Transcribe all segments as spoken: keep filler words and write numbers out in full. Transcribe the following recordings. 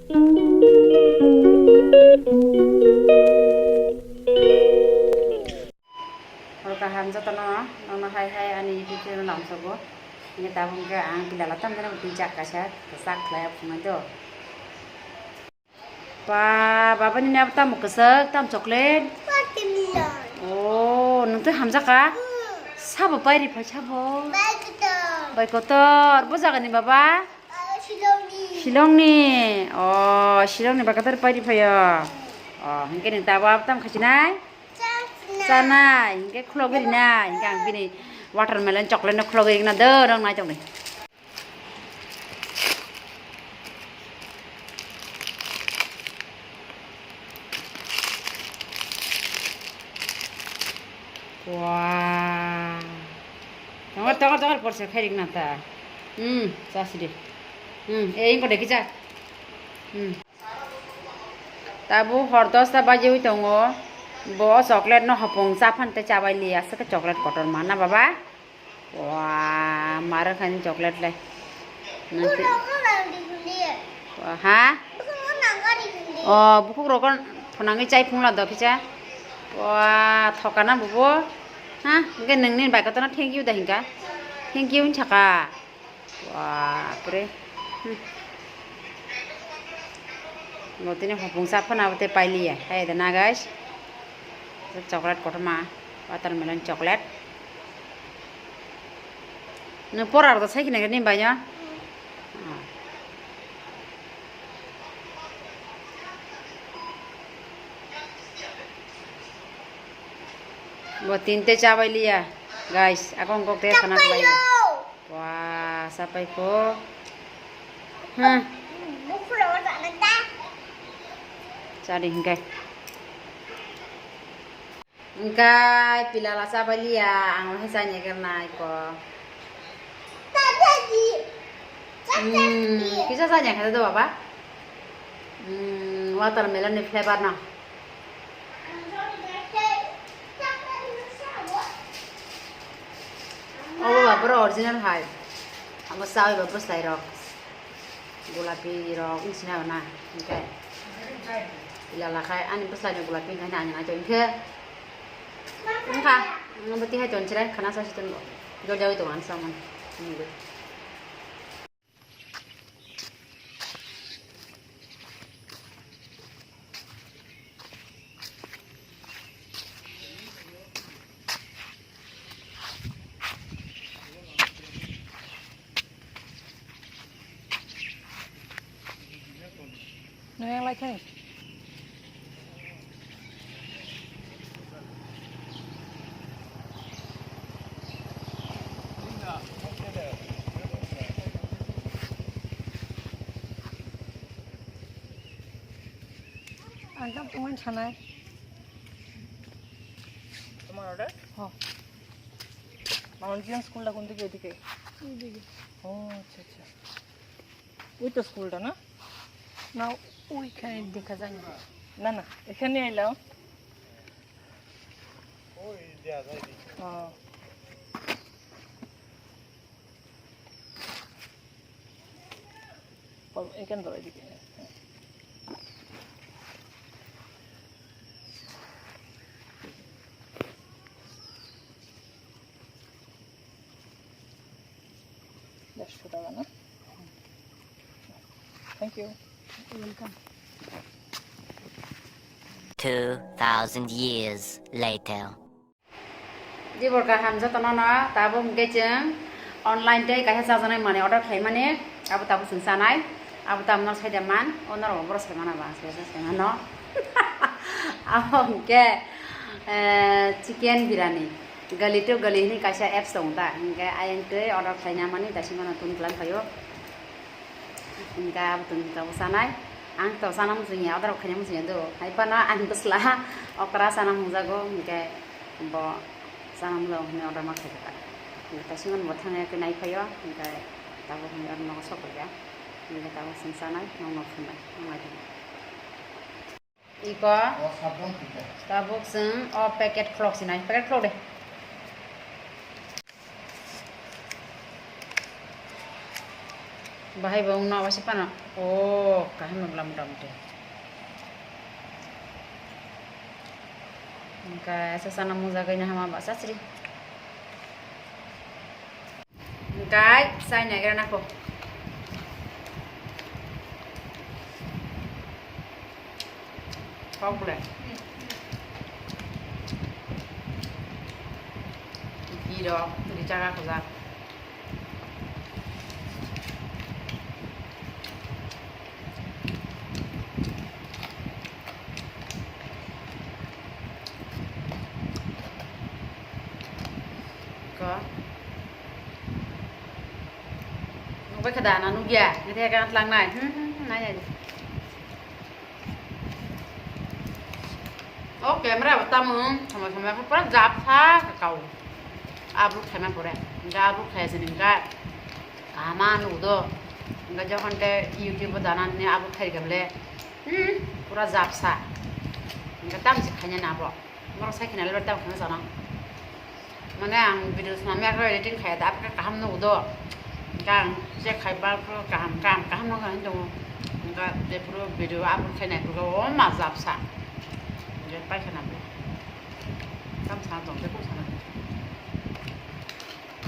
Hor kaham jotono, nono hai hai ani YouTube channel lamsogo. Nge tabuk khe ang pilala tamjani bwtwi jak kaisa kwchak khlai phunai do. Ba, baba nini abo tamo kwchak, tamo chocolate? Watermelon. Oh, nwng twi hamjak ka? Hmm. Sabo pai ri phai sabo? Bai kotor. Bai kotor. Bo jaga ni baba? Ah, Shillong ni. Shillong ni. Oh, Shillong ni bai kotor pai ri phai o. Oh, hinkhe nwng tabo abo tamo khasinai? Chanai. Chanai. Hinkhe khulogwi rinai. Hinkhe ang bini watermelon chocolate no khulogwi rikna do, rong nai chokni. Wow. Tongor, tongor, tongor, porsa khairik na ta. Hmm, chasi de. Hmm, e, ingko de kicha. Hmm. Tabuk hor dosta bajiwi tongo. Bo chocolate no hopong cha phan tei chabai li aswk chocolate kotor ma na baba. Wa, maro khaini chocolate lai. Nanti. Bukhuk rok nang di hundi. Wa, ha? Bukhuk rok nang di hundi. Oh, bukhuk rok phunangwi chai phungla do kicha. Wa, thokana bubo. Ha? Hingke nangni bai kotorno thank you da hingka. Thank you hinchaka. Wa, pre. Hmm. Bo tini hopung sa phana bo te pailiya. Hai da na guys. Chocolate kotorma. Watermelon chocolate. Nwng pora rwda sai khina khe nini bai no? Bo tinte chabai liya, guys, akong kok te khana khlai. Wa, sapai ko. Hmm. Chadi hingkai. Engkai pilala chabai liya, ang hai chani kernai ko. Hmm, kisa chani kha do baba. Hmm, watermelon ni flavor na. Obo ba boro original hai. Amo chawi ba bwslai rok. Gulapi rok wng sina na, hingke. Ila lakhai ani bwsai ni gulapi hingke ani nai tong khe. Wngkha, wngkha tihai tong chirai khana sa si tong bo. Jol jawi tong ani samung. Noyang lai khai. Ang tam tongmani sanai. তোমার অর্ডার? হ। মাউন্ট জিয়ন স্কুলটা কোন দিকে? এদিকে। ও, আচ্ছা, আচ্ছা। ওই তো স্কুলটা না? না, ওইখানে দেখা যায় না। না, না, এখানে এলাম। ওই দেয়া যায় দেখি। ও। এখানে ধরো, এদিকে। দেড়শো টাকা না? Thank you. Welcome. Two thousand years later. Dibor kaham jotono no, tabuk hingke chwng online tei kaisa chajaknai manwi order khlaimani, abo tabuk chwng chanai, abo tabuk no saida man, o norok boro sai mana ba, sai sai mano. Abo hingke, eh, chicken birani, Gali to Gali hwnwi kaisa apps tongo ta, hingke ayang twi order khlaina mani, daising mano tun klan phaio. Hingke abo tong tabuk chanai. Ang to chana muchungya, order khaina muchungya do. Hai phano ani bwsla okra chana mungjago, hingke bo chana mungjago hwnwi order ma khaijak. Hingke taisingo bo thangwi nai phaio, hingke tabuk hwnwi order nogo sok ya. Hingke tabuk chwng chanai, nokno phunai, nang nai. Iko tabuk chwng o packet khulok sinai, packet khulok de. Bahai bo wngno waisa phano. O, kaham wngla mota moti. Hwnkhe asa sana mujagwi nahama ba sasri. Hwnkhe sai naigra nako. Kok bole. Biro, richaga kujak. Ko. Nukbai kha da, na nukya? Nang khe gan tlangnai. Hmm, hmm, hmm, nai, nai. O camera bo tamo, samai samai khe pura japsa kha kau. Upload khaima pore. Hwnkhe upload khaiya sini hwnkhe kaham ma nugo do. Hwnkhe jokhon tei YouTube o dana nini upload khai rikha bole, hmm, pura japsa. Hwnkhe tamo se khaina na bo. Borok sai khina le tamo khaina sana. Mane ang video swnam ya khe editing khai da, apre kaham nugo do. Hwnkhe ang check khai ba puro kaham, kaham, kaham nugo hinwi tongo. Hwnkhe jephuru video upload khai nai phuru o ma japsa. Hwnkhe paikha na bo. Tam sana tong, tei kung sana tong.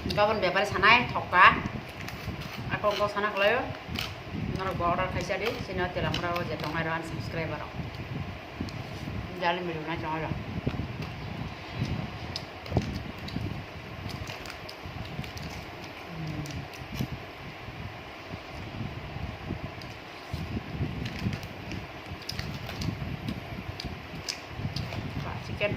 Hwnkhe aboni bepari sanai thokka. Ako ko sana khlaio. Norok bo order khaisa di, sino Telamura o je tongnai rok ani subscriber rok. Jali video nai tongo rok. Chicken.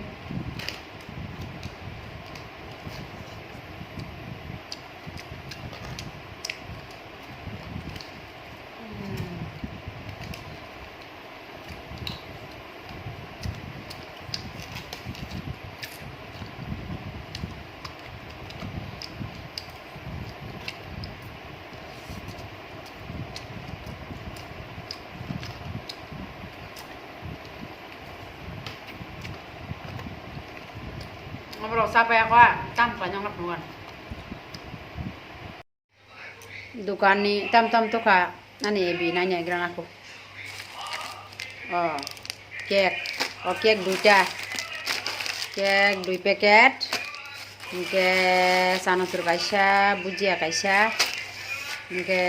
Oborok chapaya kha, tam khlaina wngna phunukgo. Dokanni tam tam tokha ani ebi naina egra nako. O cake, o cake duita, cake dui packet, hwnkhe chanachur kaisa, bhujia kaisa, hwnkhe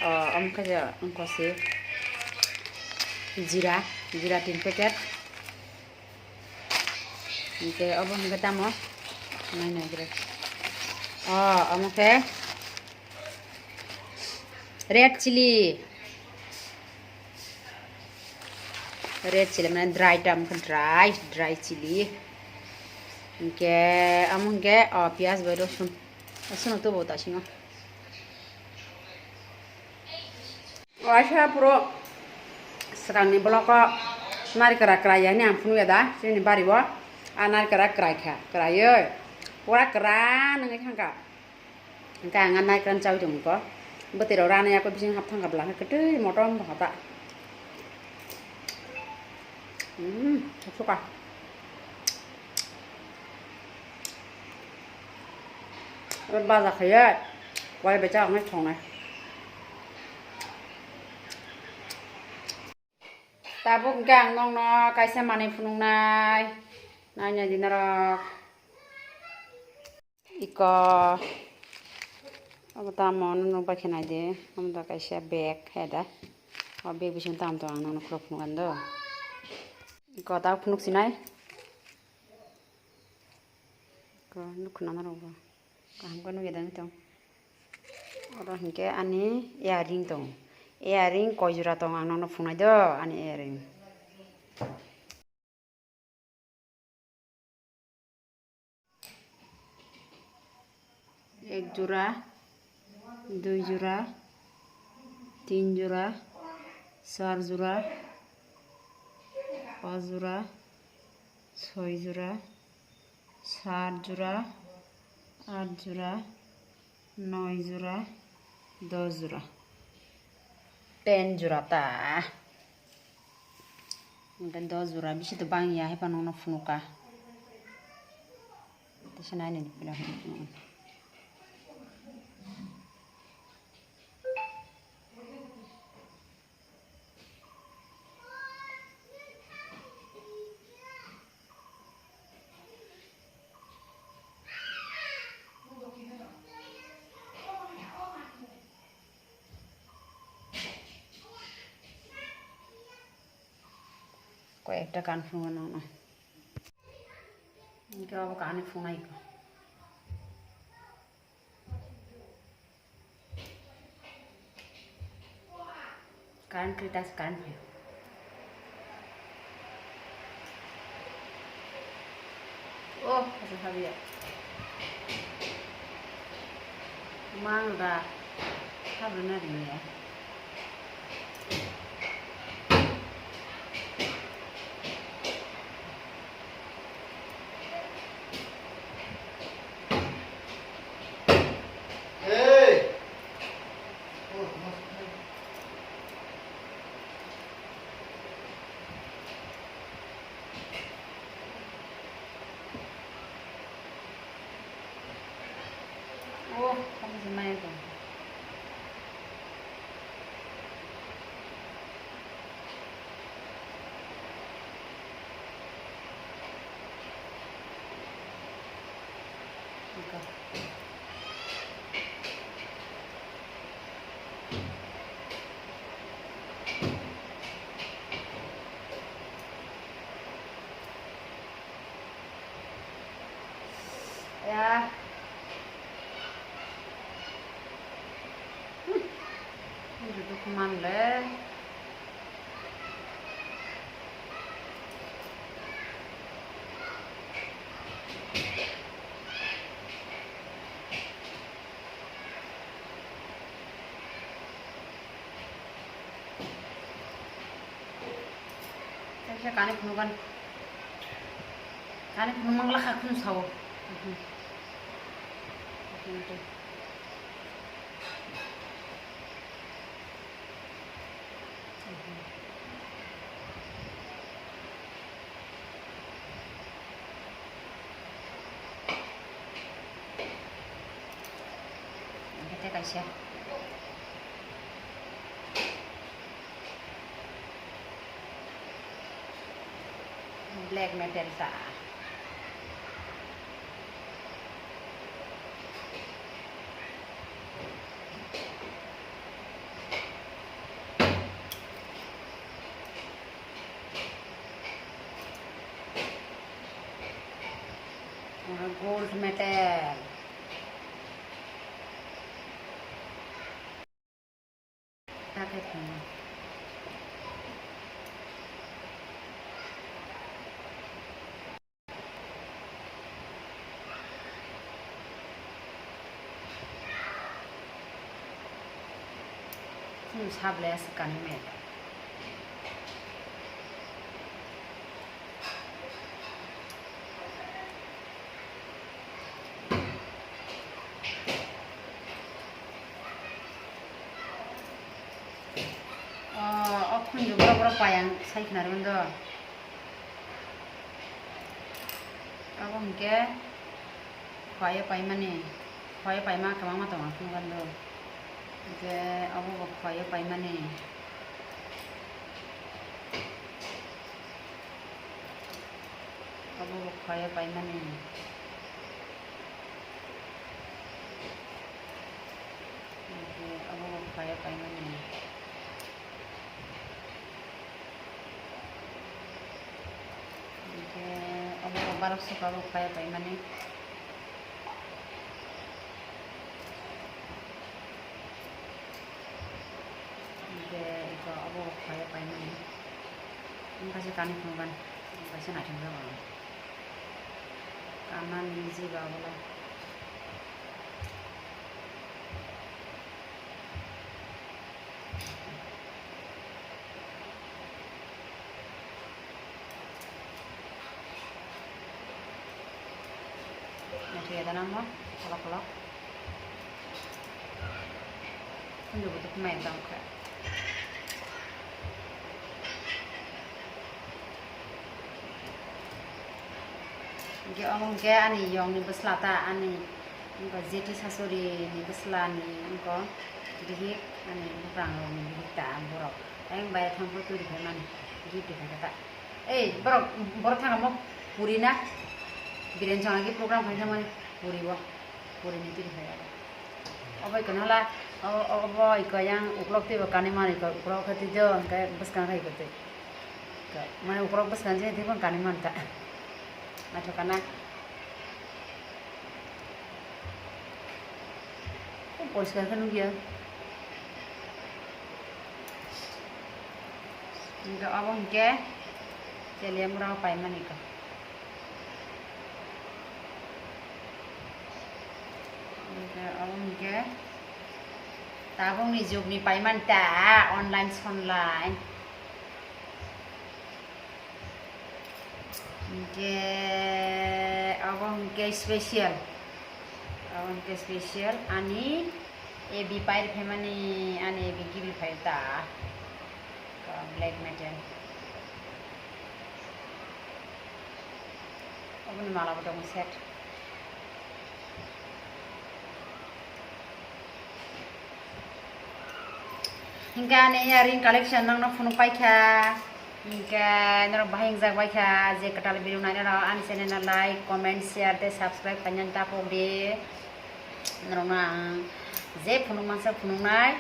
o omo khe wngkha se jira, jira tin packet. Hwnkhe obo hwnkhe tamo? Nai nai bre. O, omo khe red chili. Red chili mane dry tam khe dry, dry chili. Hwnkhe omo hwnkhe o piyaj bai rosun. Rosun tubu ta singo. Waisa puro swkangni block o narikra kwrai ya hwnwi ang phunukya da chini bari o. A narikra kwrai kha, kwraiwi pura kwran wngwi thangkha. Hwnkhe ang a narikra chaui tongkha. Bwtwi rok rana yakwi bising hap thangkha bwla khe kwtwi motom tongkha ta. Umm, thopsokha. Oro baja khaiya, koi bai chak nai thongnai. Tabuk hwnkhe ang nokno kaisa manwi phunuknai, nainai di norok. Iko, obo tamo nukbai khe naidi, omo da kaisa bag hai da. O bag bisingo tamo tong ang nokno phunuk phunukgani do. Iko tabuk phunuk sinai. Ko nukkha na norok bo. Kaham khe nukya da wng tong. Oro hinkhe ani earring tong. Earring koi jora tong ang nono phunai do ani earring. Ek jora. Dui jora, tin jora, char jora, pas jora, soi jora, sat jora, at jora, noi jora, dos jora. Ten jora ta. Hwnkhe dos jora bisi to bang ya, hai phano no phunuk kha. Teisa nainani pila. Koi ekta kan phungo nangno. Hingke obo kani phunai ko. Current kritas current phai. Oh, habu habu ya. Mang da habu na ri ya. Oh, kamu semai tu. Ya. Hmm. Duduk manle. Kaisa kani phunukgan. Kani phunuk mangla kha khum sao. Bete kaisa. Black metal ta. Oro gold medal. Hakhe thangma. Chwng sable aswk kanwi maya. O, o khunju borok borok pai ang sai khna rwmani do. Abo hwnkhe khwlaiyo paimani, khwlaiyo paima kwbangma tongo ang phunukgo do. Hwnkhe abo bo khwlaiyo paimani. Abo bo khwlaiyo paimani. Hwnkhe abo bo khwlaiyo paimani. Hwnkhe abo bo barok soka bo khwlaiyo paimani. Hwnkhe iko abo bo khwlaiyo paimani. Wngkha se kani phunukgan, wngkha se naithok jago. Kanani jiba ola. Naithok ya dana mo, kolok kolok. Khunju bo tongkha mai tongkha. Hwnkhe omo hwnkhe ani yongni bwsla ta, ani wngkha jeti sasuri ni bwsla ni wngkha bihik, ani buprang rok ni bihik ta borok. Ayang bai thang phuru twi rwkhe mani gift rwkhe ta. Ei borok, borok thang omo puri na? Biren chong agi program khai thangmani puri bo. Puri ni twi rwkhe. Obo iko nala, o, o, obo iko yang uklok twi bo kanwi mani iko uklok khe twi do, hwnkhe bwskang khe iko twi. Mane ukorok bwskango je tei phano kanwi manta. Naithok kana. Poriskar khe nukya. Hingke obo hingke Teliamura o paimani kha. Hingke obo hingke tabukni jugni paimani ta online sonlai. Hingke obo hingke special, obo hingke special ani A B pair phaimani, ani A B gibi phai ta, black metal. Oboni mala bo tongo set. Hingke ani earring collection nokno phunuk paikha. Hingke norok bahai wngjak baikha, je kwtal video nainai rok ani channel no like, comment, share tei subscribe khainani tapok di. Norokno ang je phunuk mansa phunuknai.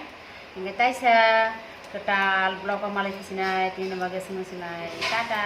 Hingke taisa kwtal vlog o malai sinai, tini bagwi swngo sinai. Tata.